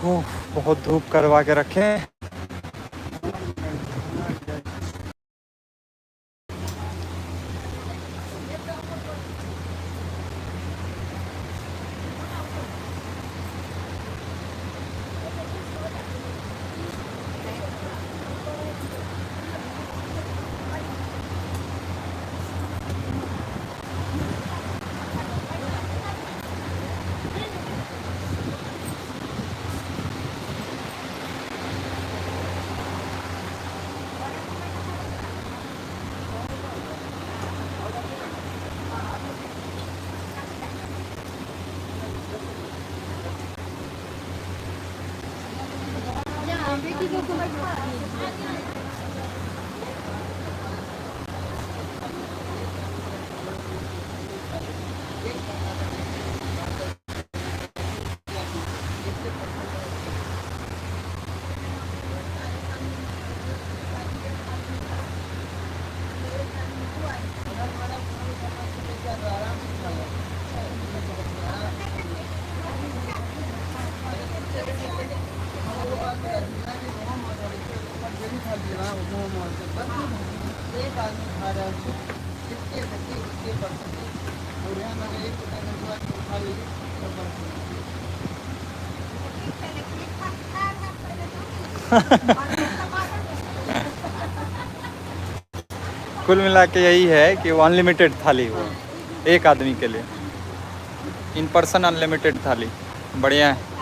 बहुत धूप करवा के रखे हैं। कुल मिला के यही है कि वो अनलिमिटेड थाली वो एक आदमी के लिए, इन पर्सन अनलिमिटेड थाली, बढ़िया है।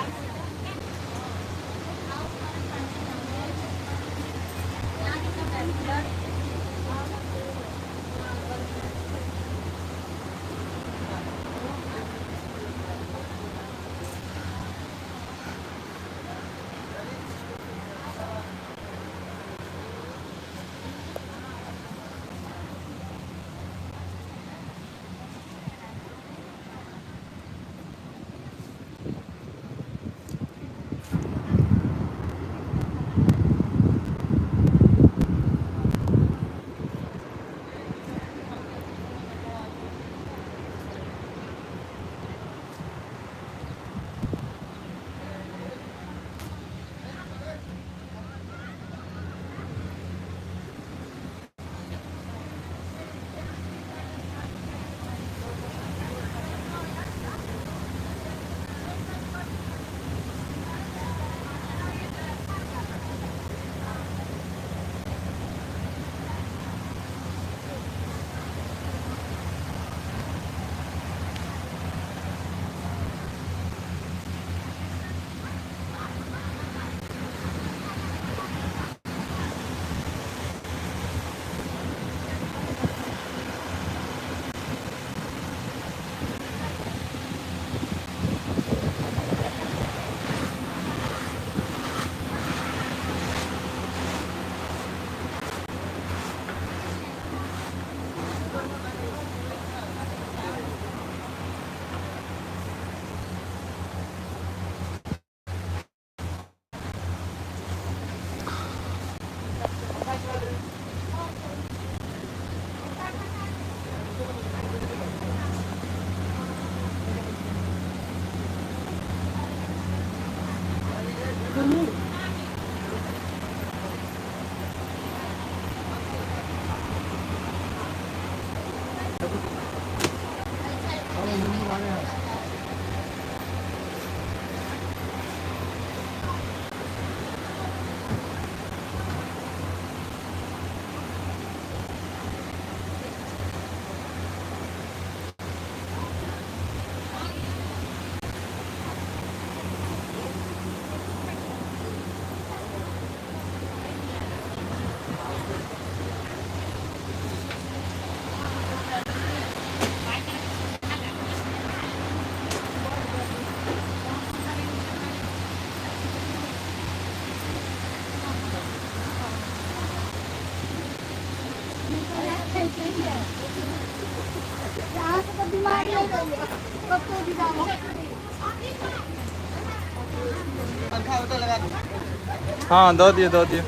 हाँ दो दिए दो दिए।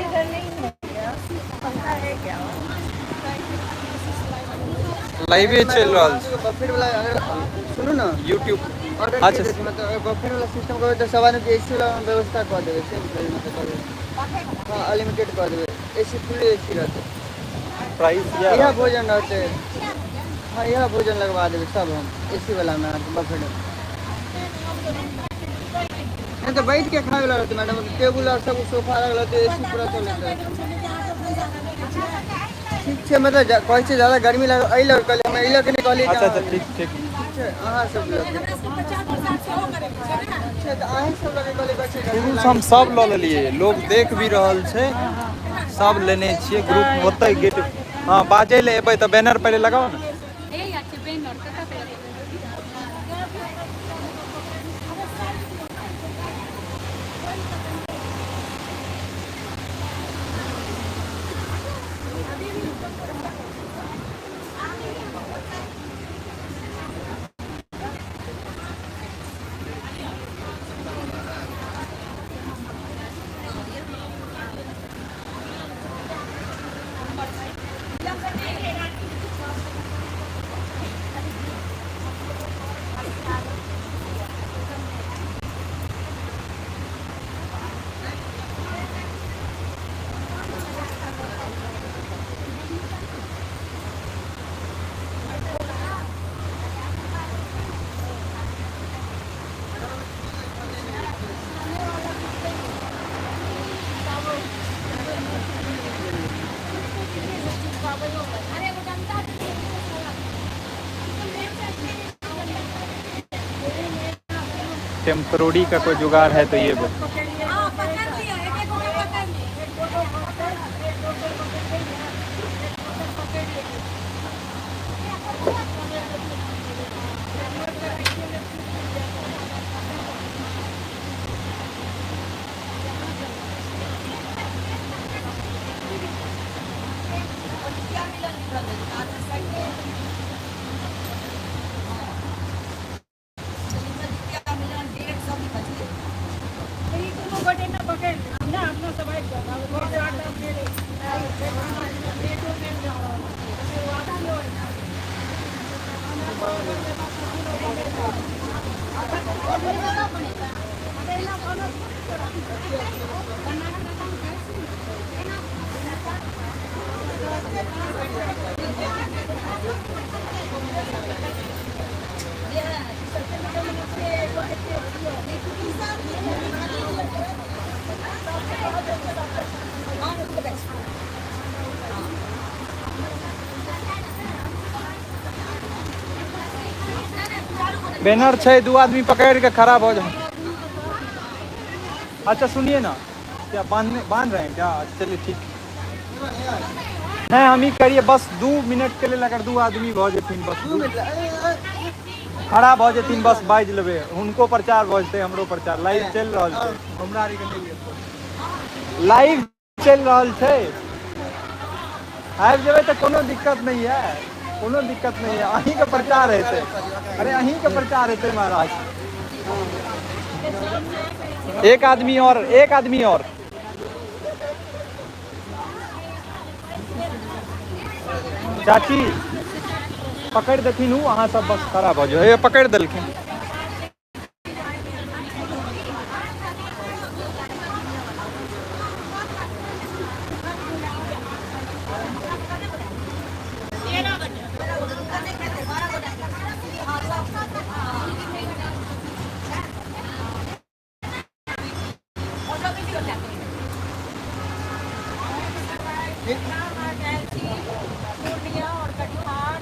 इधर नहीं है क्या? पंखा है क्या? लाइवे चलि रहल छै। बफेट वाला अगर सुनू ने। यूट्यूब। ऑर्डर अच्छा। अच्छा, मतलब अगर बफेट वाला सिस्टम करबै तऽ सब आदमी के एसी वाला व्यवस्था कऽ देबै से मतलब कऽ देबै। हँ, अनलिमिटेड कऽ देबै, एसी, फुल एसी रहतै। प्राइस इएह या भोजन रहतै। हँ, इएह भोजन लगवा देबै सब हम एसी वाला मे अहाँके बफेट मे। नहि तऽ बैठ के खाय वाला रहतै मैडम, टेबुल आर सब, सोफा लागल रहतै, एसी पूरा चलैत रहतै। ठीक छै, मतलब कहै छै ज्यादा गर्मी लागल एहि लऽ कहलियै हम, एहि लऽ के नहि कहलियै। अच्छा अच्छा, ठीक ठीक। ठीक छै, अहाँ सब लऽ के ठीक छै, तऽ अहीं सब लऽ के कहलियै, कहै छै गर्मी पुरुष हम सब लऽ लेलियै, लोग देख भी रहल छै, सब लेने छियै ग्रुप होतै गेट। हँ, बाजै लए एबै तऽ बैनर पहिले लगाउ ने। बैनर कतऽ से लगेबै? टेम्परोरी का कोई जुगाड़ है तो ये बोल। हाँ, पकड़ लिया, एक एक गोटे पकड़ लिया। ई कोनो गोटे ने पकड़ ले ना, अपना सब आबि जाओ। घर से आटा फेर प्लेटो फेर जाओ। बैनर छै, दू आदमी पकड़ के खड़ा भऽ जाओ। अच्छा सुनिए ना, क्या बांधने बांध रहे हैं क्या? अच्छा, चलिए ठीक। नहीं, हम ही करिए बस 2 मिनट के लेल, अगर दू आदमी भऽ जेथिन बस। दू मिनट ए, ए, खड़ा भऽ जेथिन बस, बाजि लेबै, हुनको प्रचार भऽ जेतै, हमरो प्रचार। लाइव चलि रहल छै। हमरा आरके नहि लिअ। लाइव चलि रहल छै। आबि जेबै तऽ कोनो दिक्कत नहि है, कोनो दिक्कत नहीं है। अहींके प्रचार हेतै, अरे अहींके प्रचार हेतै महाराज। एक आदमी और, एक आदमी और। चाची पकड़ि देथिन उ, अहाँ सब बस खड़ा भऽ जाउ। हे, पकड़ि देलखिन। हम आयल छी पूर्णिया और कटिहार,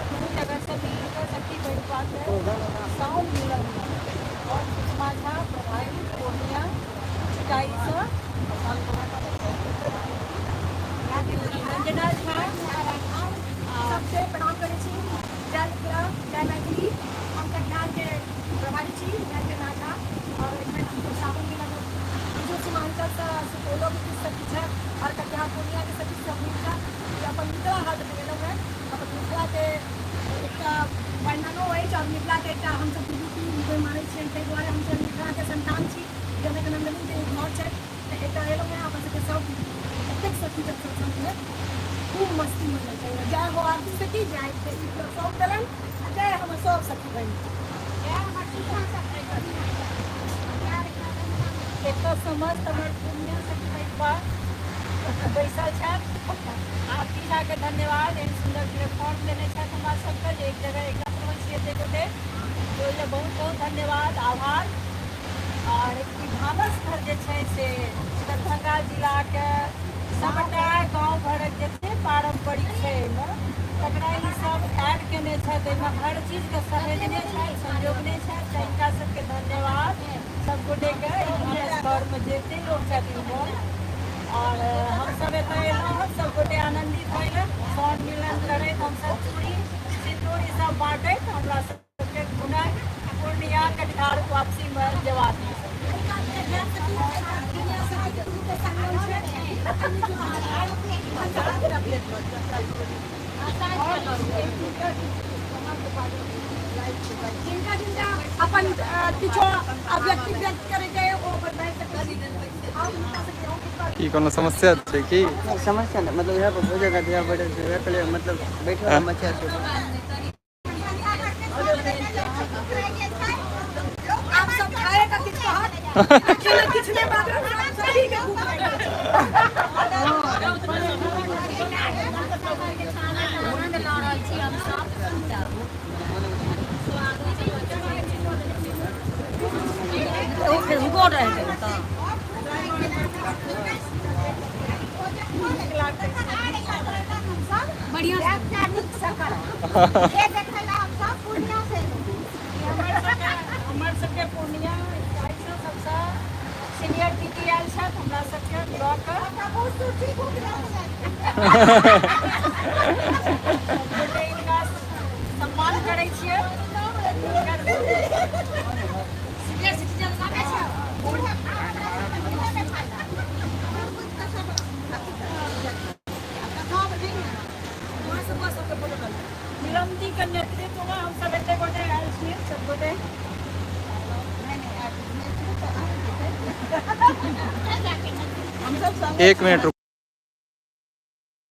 दुनू जगहसँ मिलकर सखी बहिनपाके साउंड मिलन और सुषमा झा, प्रभारी, पूर्णिया इकाईसँ। रंजना झा। सबके प्रणाम करै छी। जय मिथिला, जय मैथिली। हम कटिहारके प्रभारी छी, रंजना झा, और एखन हमसब सावन मिलन बुझू सीमांचलसँ, सुपौलोके किछु सखी छै और कटिहार पूर्णियाके सखी सब मिलके जे अपन मिथिला हाटमे एलहुँ हेँ। अपन मिथिलाके एकटा वर्णनो अछि और मिथिलाके एकटा हमसब विभूति मानै छियनि, ताहि दुआरे हमसब मिथिलाके संतान छी। जनक नन्दनीके ई घर छै, तऽ एतऽ एलहुँ हेँ अपन सबके सब एतेक सखी जब सत्संग में खूब मस्ती मचल छै। जय हो आरती सखी, जय ई प्लेटफॉर्म देलनि, जय हमर सब सखी बहिन। एतऽ समस्त हमर पूर्णिया सखी बहिनपा बैसल छथि। आरती झाके धन्यवाद, एहन सुन्दर प्लेटफॉर्म देने छथि हमरा सबके जे एक जगह एकत्र होइ छी एतेक गोटे, ओहि लए बहुत बहुत धन्यवाद, आभार। आओर ई भानस घर जे छै से दरभंगा जिलाके सबटा गाँव घरक जे छै पारम्परिक छै, एहिमे तकरा ई सब ऐड केने छथि, एहिमे हर चीजके सहेजने छथि, संजोगने छथि, तऽ हिनका सबके धन्यवाद सब गोटेके। ई भानस घरमे जते लोक छथि इन्वॉल्व। आओर हमसब एतऽ एलहुँ हँ सब गोटे आनन्दित होइ लए, सौर मिलन करैत, हमसब चूड़ी सिन्दूर ई सब बाँटैत हमरा सबके पुनः पूर्णिया कटिहार वापसीमे जेबाक। जिनका जिनका अपन किछो अभिव्यक्ति व्यक्त करैके ओ अपन बाजि सकै छी। आउ हुनका सबके अहूँ किछु की कोनो समस्या छै की? नहि, समस्या नहि, मतलब इएह पर भोजन का ध्यान बैठल छै, वएह कहलियै, मतलब बैठे वाला मचिया छै। आप सब खाएगा किछु कहत, अकेले किछु नहि बाजब, सभी के भूख लागि गेल छै। आनन्द लऽ रहल छी हमसब। बढ़िया। हमर सबके पूर्णिया एहिसँ सबसँ सीनियर दीदी आयल छथि हमरा सबके लऽ कऽ। गोटे हिनका सम्मान करै छियै। सीनियर सिटीजन नीलमदी के नेतृत्वमे हमसब एते गोटे आयल छियै सब गोटे। एक मिनट रुक।